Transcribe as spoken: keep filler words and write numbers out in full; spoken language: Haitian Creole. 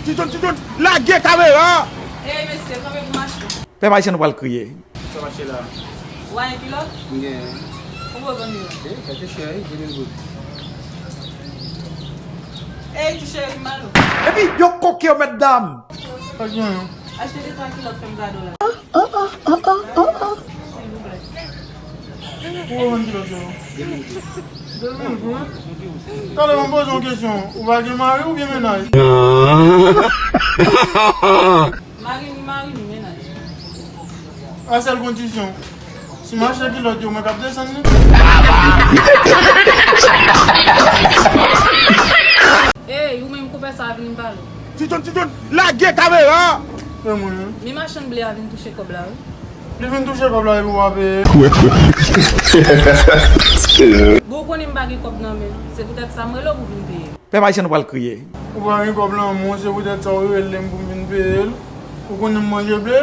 Titon, Titon, lage kamera! Ey, mesye, kanpe pou mache. Pèp ayisyen, nou pral kriye. Sa mache la? Ou pa gen kilòt? M gen. Ou bezwen kilòt? E, kèk chè, wi, de mil goud. Ey, ti cheri, ki mal ou? Epi, yo koke yo, mèt dam! Pa gen. Achte de twa kilòt, fè m kado la. Silvouplè. Ou pa vann kilòt yo? De mil goud. Talè, mwen poze yon kesyon. Ou pa gen mari oubyen mennaj? Mari, ni mari, ni mennaj. A sèl kondisyon, si m achte kilòt yo, mwen k ap desann li. Ey, ou menm konpè sa a vin pale. Titon, Titon, lage kamera! E mwen menm? Men machann ble a vin touche kòb la, wi. Li vin touche kòb la epi w pa peye. Bon, ou konnen m pa gen kòb nan men m. Se poutèt sa m rele w pou vin peye. Pèp ayisyen, nou pral kriye. Ou pa gen kòb nan men w, se poutèt sa w rele m pou m vin peye l. Ou konnen m manje ble?